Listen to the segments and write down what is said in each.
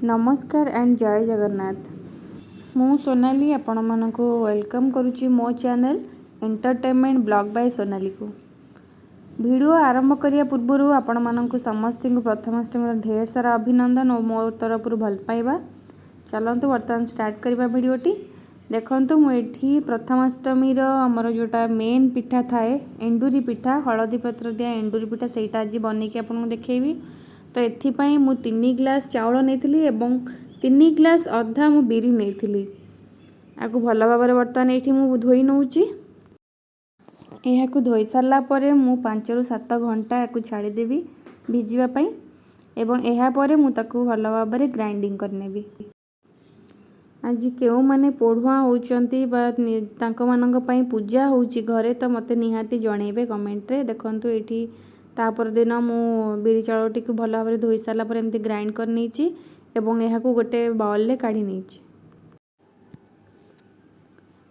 ନମସ୍କାର ଆଣ୍ଡ ଜୟ ଜଗନ୍ନାଥ। ମୁଁ ସୋନାଲି ଆପଣମାନଙ୍କୁ welcome କରୁଛି ମୋ ଚ୍ୟାନେଲ୍ ଏଣ୍ଟରଟେନମେଣ୍ଟ ବ୍ଲଗ୍ ବାଇ ସୋନାଲିକୁ। ଭିଡ଼ିଓ ଆରମ୍ଭ କରିବା ପୂର୍ବରୁ ଆପଣମାନଙ୍କୁ ସମସ୍ତଙ୍କୁ ପ୍ରଥମାଷ୍ଟମୀର ଢେର ସାରା ଅଭିନନ୍ଦନ ଓ ମୋ ତରଫରୁ ଭଲ ପାଇବା। ଚାଲନ୍ତୁ, ବର୍ତ୍ତମାନ ଷ୍ଟାର୍ଟ କରିବା ଭିଡ଼ିଓଟି। ଦେଖନ୍ତୁ, ମୁଁ ଏଠି ପ୍ରଥମାଷ୍ଟମୀର ଆମର ଯେଉଁଟା ମେନ୍ ପିଠା ଥାଏ, ଏଣ୍ଡୁରି ପିଠା, ହଳଦୀ ପତ୍ର ଦିଆ ଏଣ୍ଡୁରି ପିଠା, ସେଇଟା ଆଜି ବନେଇକି ଆପଣଙ୍କୁ ଦେଖେଇବି। ତ ଏଥିପାଇଁ ମୁଁ 3 ଗ୍ଲାସ୍ ଚାଉଳ ନେଇଥିଲି ଏବଂ 3 ଗ୍ଲାସ୍ ଅଧା ମୁଁ ବିରି ନେଇଥିଲି। ଆକୁ ଭଲ ଭାବରେ ବର୍ତ୍ତମାନ ଏଇଠି ମୁଁ ଧୋଇ ନେଉଛି। ଏହାକୁ ଧୋଇ ସାରିଲା ପରେ ମୁଁ 5ରୁ 7 ଘଣ୍ଟା ଏହାକୁ ଛାଡ଼ିଦେବି ଭିଜିବା ପାଇଁ ଏବଂ ଏହାପରେ ମୁଁ ତାକୁ ଭଲ ଭାବରେ ଗ୍ରାଇଣ୍ଡିଙ୍ଗ କରିନେବି। ଆଜି କେଉଁମାନେ ପୋଢ଼ୁଆଁ ହେଉଛନ୍ତି ବା ତାଙ୍କମାନଙ୍କ ପାଇଁ ପୂଜା ହେଉଛି ଘରେ, ତ ମୋତେ ନିହାତି ଜଣେଇବେ କମେଣ୍ଟରେ। ଦେଖନ୍ତୁ, ଏଇଠି ତା ପରଦିନ ମୁଁ ବିରି ଚାଉଳଟିକୁ ଭଲ ଭାବରେ ଧୋଇ ସାରିଲା ପରେ ଏମିତି ଗ୍ରାଇଣ୍ଡ କରିନେଇଛି ଏବଂ ଏହାକୁ ଗୋଟେ ବାଉଲରେ କାଢ଼ି ନେଇଛି।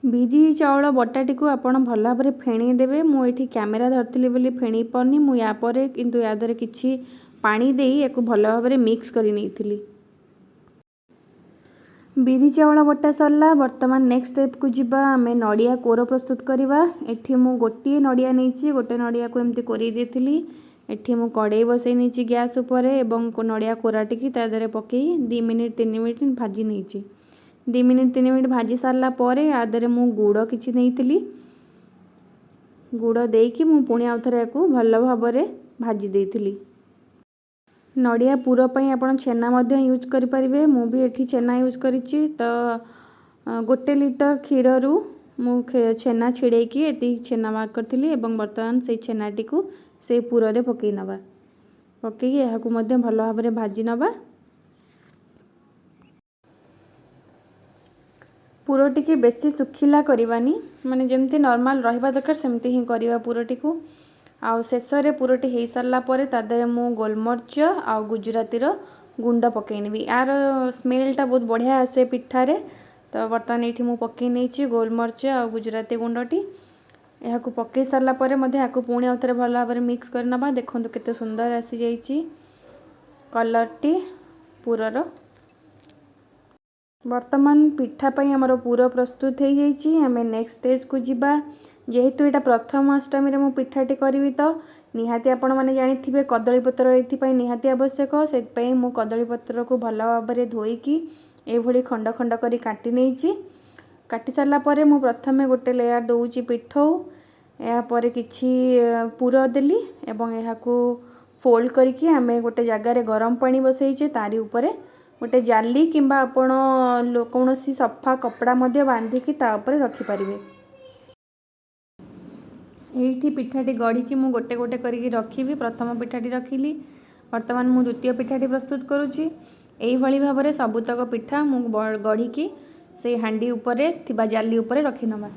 ବିରି ଚାଉଳ ବଟାଟିକୁ ଆପଣ ଭଲ ଭାବରେ ଫେଣେଇ ଦେବେ। ମୁଁ ଏଇଠି କ୍ୟାମେରା ଧରିଥିଲି ବୋଲି ଫେଣେଇ ପାରୁନି ମୁଁ। ୟା ପରେ କିନ୍ତୁ ୟା ଦେହରେ କିଛି ପାଣି ଦେଇ ୟାକୁ ଭଲ ଭାବରେ ମିକ୍ସ କରି ନେଇଥିଲି। ବିରି ଚାଉଳ ବଟା ସରିଲା। ବର୍ତ୍ତମାନ ନେକ୍ସଟ ଷ୍ଟେପକୁ ଯିବା ଆମେ। ନଡ଼ିଆ କୋର ପ୍ରସ୍ତୁତ କରିବା। ଏଠି ମୁଁ ଗୋଟିଏ ନଡ଼ିଆ ନେଇଛି। ଗୋଟେ ନଡ଼ିଆକୁ ଏମିତି କୋରେଇ ଦେଇଥିଲି। ଏଠି ମୁଁ କଡ଼େଇ ବସେଇ ନେଇଛି ଗ୍ୟାସ୍ ଉପରେ ଏବଂ ନଡ଼ିଆ କୋରାଟିକି ତା ଦେହରେ ପକାଇ 2 ମିନିଟ୍ 3 ମିନିଟ୍ ଭାଜି ନେଇଛି। 2 ମିନିଟ୍ 3 ମିନିଟ୍ ଭାଜି ସାରିଲା ପରେ ୟା ଦେହରେ ମୁଁ ଗୁଡ଼ କିଛି ନେଇଥିଲି। ଗୁଡ଼ ଦେଇକି ମୁଁ ପୁଣି ଆଉ ଥରେ ୟାକୁ ଭଲ ଭାବରେ ଭାଜି ଦେଇଥିଲି। ନଡ଼ିଆ ପୁର ପାଇଁ ଆପଣ ଛେନା ମଧ୍ୟ ୟୁଜ୍ କରିପାରିବେ। ମୁଁ ବି ଏଠି ଛେନା ୟୁଜ୍ କରିଛି। ତ 1 ଲିଟର କ୍ଷୀରରୁ ମୁଁ ଛେନା ଛିଡ଼େଇକି ଏତିକି ଛେନା ବାହାର କରିଥିଲି ଏବଂ ବର୍ତ୍ତମାନ ସେଇ ଛେନାଟିକୁ ସେଇ ପୁରରେ ପକାଇ ନେବା। ପକାଇକି ଏହାକୁ ମଧ୍ୟ ଭଲ ଭାବରେ ଭାଜି ନେବା। ପୁର ଟିକେ ବେଶୀ ଶୁଖିଲା କରିବାନି, ମାନେ ଯେମିତି ନର୍ମାଲ୍ ରହିବା ଦରକାର, ସେମିତି ହିଁ କରିବା ପୁରଟିକୁ। ଆଉ ଶେଷରେ ପୁରଟି ହେଇସାରିଲା ପରେ ତା ଦେହରେ ମୁଁ ଗୋଲମରିଚ ଆଉ ଗୁଜୁରାତିର ଗୁଣ୍ଡ ପକାଇ ନେବି। ୟାର ସ୍ମେଲଟା ବହୁତ ବଢ଼ିଆ ଆସେ ପିଠାରେ। ତ ବର୍ତ୍ତମାନ ଏଇଠି ମୁଁ ପକାଇ ନେଇଛି ଗୋଲମରିଚ ଆଉ ଗୁଜୁରାତି ଗୁଣ୍ଡଟି। ଏହାକୁ ପକାଇ ସାରିଲା ପରେ ମଧ୍ୟ ଏହାକୁ ପୁଣି ଆଉ ଥରେ ଭଲ ଭାବରେ ମିକ୍ସ କରିନେବା। ଦେଖନ୍ତୁ, କେତେ ସୁନ୍ଦର ଆସିଯାଇଛି କଲର୍ଟି ପୁରର। ବର୍ତ୍ତମାନ ପିଠା ପାଇଁ ଆମର ପୁର ପ୍ରସ୍ତୁତ ହେଇଯାଇଛି। ଆମେ ନେକ୍ସଟ ଷ୍ଟେଜକୁ ଯିବା। ଯେହେତୁ ଏଇଟା ପ୍ରଥମାଷ୍ଟମୀରେ ମୁଁ ପିଠାଟି କରିବି, ତ ନିହାତି ଆପଣମାନେ ଜାଣିଥିବେ କଦଳୀ ପତ୍ର ଏଥିପାଇଁ ନିହାତି ଆବଶ୍ୟକ। ସେଥିପାଇଁ ମୁଁ କଦଳୀ ପତ୍ରକୁ ଭଲ ଭାବରେ ଧୋଇକି ଏଇଭଳି ଖଣ୍ଡ ଖଣ୍ଡ କରି କାଟି ନେଇଛି। କାଟି ସାରିଲା ପରେ ମୁଁ ପ୍ରଥମେ ଗୋଟେ ଲେୟାର ଦେଉଛି ପିଠଉ, ଏହାପରେ କିଛି ପୁର ଦେଲି ଏବଂ ଏହାକୁ ଫୋଲ୍ଡ କରିକି ଆମେ ଗୋଟେ ଜାଗାରେ ଗରମ ପାଣି ବସେଇଛେ, ତାରି ଉପରେ ଗୋଟେ ଜାଲି କିମ୍ବା ଆପଣ କୌଣସି ସଫା କପଡ଼ା ମଧ୍ୟ ବାନ୍ଧିକି ତା ଉପରେ ରଖିପାରିବେ। ଏଇଠି ପିଠାଟି ଗଢ଼ିକି ମୁଁ ଗୋଟେ ଗୋଟେ କରିକି ରଖିବି। ପ୍ରଥମ ପିଠାଟି ରଖିଲି। ବର୍ତ୍ତମାନ ମୁଁ ଦ୍ୱିତୀୟ ପିଠାଟି ପ୍ରସ୍ତୁତ କରୁଛି। ଏଇଭଳି ଭାବରେ ସବୁତକ ପିଠା ମୁଁ ଗଢ଼ିକି ସେଇ ହାଣ୍ଡି ଉପରେ ଥିବା ଜାଲି ଉପରେ ରଖିନେବା।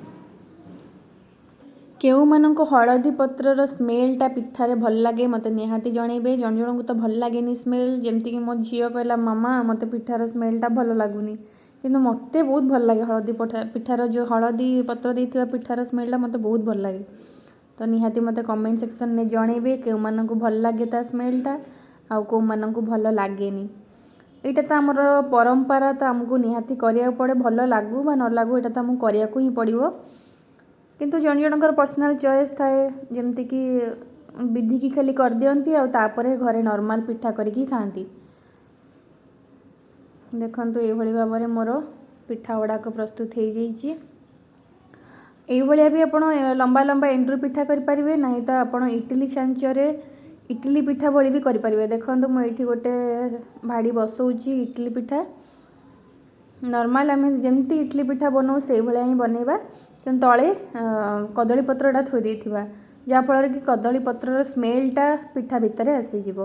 କେଉଁମାନଙ୍କୁ ହଳଦୀ ପତ୍ରର ସ୍ମେଲଟା ପିଠାରେ ଭଲ ଲାଗେ, ମୋତେ ନିହାତି ଜଣେଇବେ। ଜଣ ଜଣଙ୍କୁ ତ ଭଲ ଲାଗେନି ସ୍ମେଲ। ଯେମିତିକି ମୋ ଝିଅ କହିଲା, "ମାମା, ମୋତେ ପିଠାର ସ୍ମେଲଟା ଭଲ ଲାଗୁନି।" କିନ୍ତୁ ମୋତେ ବହୁତ ଭଲ ଲାଗେ। ହଳଦୀ ପିଠାର ଯେଉଁ ହଳଦୀ ପତ୍ର ଦେଇଥିବା ପିଠାର ସ୍ମେଲଟା ମୋତେ ବହୁତ ଭଲ ଲାଗେ। ତ ନିହାତି ମୋତେ କମେଣ୍ଟ ସେକ୍ସନରେ ଜଣେଇବେ କେଉଁମାନଙ୍କୁ ଭଲ ଲାଗେ ତା ସ୍ମେଲଟା ଆଉ କେଉଁମାନଙ୍କୁ ଭଲ ଲାଗେନି। ଏଇଟା ତ ଆମର ପରମ୍ପରା, ତ ଆମକୁ ନିହାତି କରିବାକୁ ପଡ଼େ। ଭଲ ଲାଗୁ ବା ନ ଲାଗୁ, ଏଇଟା ତ ଆମକୁ କରିବାକୁ ହିଁ ପଡ଼ିବ। କିନ୍ତୁ ଜଣ ଜଣଙ୍କର ପର୍ସନାଲ୍ ଚଏସ୍ ଥାଏ, ଯେମିତିକି ବିଧିକି ଖାଲି କରିଦିଅନ୍ତି ଆଉ ତାପରେ ଘରେ ନର୍ମାଲ୍ ପିଠା କରିକି ଖାଆନ୍ତି। ଦେଖନ୍ତୁ, ଏଇଭଳି ଭାବରେ ମୋର ପିଠା ଗୁଡ଼ାକ ପ୍ରସ୍ତୁତ ହେଇଯାଇଛି। ଏଇଭଳିଆ ବି ଆପଣ ଲମ୍ବା ଲମ୍ବା ଏଣ୍ଡୁରି ପିଠା କରିପାରିବେ, ନାହିଁ ତ ଆପଣ ଇଟିଲି ଛାଞ୍ଚରେ ଇଟିଲି ପିଠା ଭଳି ବି କରିପାରିବେ। ଦେଖନ୍ତୁ, ମୁଁ ଏଇଠି ଗୋଟେ ଭାଡ଼ି ବସଉଛି ଇଟିଲି ପିଠା। ନର୍ମାଲ୍ ଆମେ ଯେମିତି ଇଟିଲି ପିଠା ବନାଉ, ସେଇଭଳିଆ ହିଁ ବନେଇବା, କିନ୍ତୁ ତଳେ କଦଳୀ ପତ୍ରଟା ଥୋଇ ଦେଇଥିବା, ଯାହାଫଳରେ କି କଦଳୀ ପତ୍ରର ସ୍ମେଲଟା ପିଠା ଭିତରେ ଆସିଯିବ।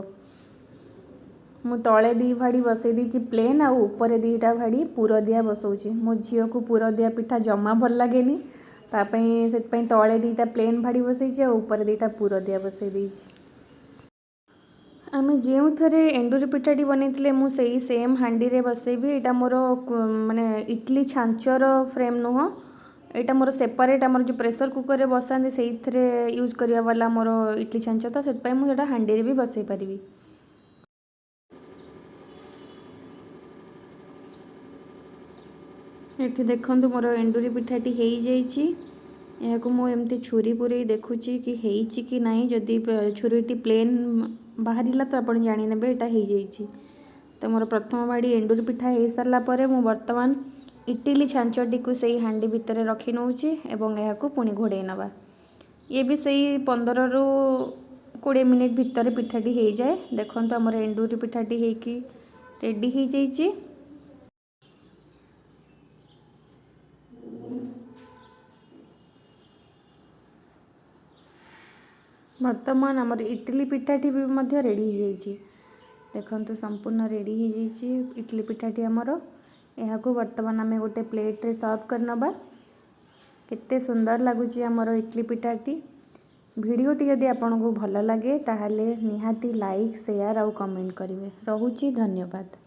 ମୁଁ ତଳେ 2 ଭାଡ଼ି ବସେଇ ଦେଇଛି ପ୍ଲେନ୍ ଆଉ ଉପରେ 2ଟା ଭାଡ଼ି ପୁର ଦିଆ ବସଉଛି। ମୋ ଝିଅକୁ ପୁର ଦିଆ ପିଠା ଜମା ଭଲ ଲାଗେନି ତା ପାଇଁ। ସେଥିପାଇଁ ତଳେ 2ଟା ପ୍ଲେନ୍ ଭାଡ଼ି ବସେଇଛି ଆଉ ଉପରେ 2ଟା ପୁର ଦିଆ ବସେଇ ଦେଇଛି। ଆମେ ଯେଉଁଥିରେ ଏଣ୍ଡୁରି ପିଠାଟି ବନେଇଥିଲେ, ମୁଁ ସେଇ ସେମ୍ ହାଣ୍ଡିରେ ବସେଇବି। ଏଇଟା ମୋର ମାନେ ଇଟିଲି ଛାଞ୍ଚର ଫ୍ରେମ୍ ନୁହଁ। ଏଇଟା ମୋର ସେପାରେଟ୍, ଆମର ଯେଉଁ ପ୍ରେସର୍ କୁକର୍ରେ ବସାନ୍ତି, ସେଇଥିରେ ୟୁଜ୍ କରିବା ବାଲା ମୋର ଇଟିଲି ଛାଞ୍ଚ। ତ ସେଥିପାଇଁ ମୁଁ ସେଇଟା ହାଣ୍ଡିରେ ବି ବସେଇ ପାରିବି। ଏଠି ଦେଖନ୍ତୁ, ମୋର ଏଣ୍ଡୁରି ପିଠାଟି ହେଇଯାଇଛି। ଏହାକୁ ମୁଁ ଏମିତି ଛୁରୀ ପୂରେଇ ଦେଖୁଛି କି ହେଇଛି କି ନାହିଁ। ଯଦି ଛୁରୀଟି ପ୍ଲେନ୍ ବାହାରିଲା, ତ ଆପଣ ଜାଣିନେବେ ଏଇଟା ହେଇଯାଇଛି। ତ ମୋର ପ୍ରଥମ ବାଡ଼ି ଏଣ୍ଡୁରି ପିଠା ହେଇସାରିଲା ପରେ ମୁଁ ବର୍ତ୍ତମାନ ଇଟିଲି ଛାଞ୍ଚଟିକୁ ସେଇ ହାଣ୍ଡି ଭିତରେ ରଖି ନେଉଛି ଏବଂ ଏହାକୁ ପୁଣି ଘୋଡ଼େଇ ନେବା। ଇଏ ବି ସେଇ 15ରୁ 20 ମିନିଟ୍ ଭିତରେ ପିଠାଟି ହେଇଯାଏ। ଦେଖନ୍ତୁ, ଆମର ଏଣ୍ଡୁରି ପିଠାଟି ହେଇକି ରେଡ଼ି ହେଇଯାଇଛି। ବର୍ତ୍ତମାନ ଆମର ଇଟିଲି ପିଠାଟି ବି ମଧ୍ୟ ରେଡ଼ି ହେଇଯାଇଛି। ଦେଖନ୍ତୁ, ସମ୍ପୂର୍ଣ୍ଣ ରେଡ଼ି ହେଇଯାଇଛି ଇଟିଲି ପିଠାଟି ଆମର। ଏହାକୁ ବର୍ତ୍ତମାନ ଆମେ ଗୋଟେ ପ୍ଲେଟ୍ରେ ସର୍ଭ କରିନେବା। କେତେ ସୁନ୍ଦର ଲାଗୁଛି ଆମର ଇଟିଲି ପିଠାଟି! ଭିଡ଼ିଓଟି ଯଦି ଆପଣଙ୍କୁ ଭଲ ଲାଗେ, ତାହେଲେ ନିହାତି ଲାଇକ୍, ସେୟାର ଆଉ କମେଣ୍ଟ କରିବେ। ରହୁଛି, ଧନ୍ୟବାଦ।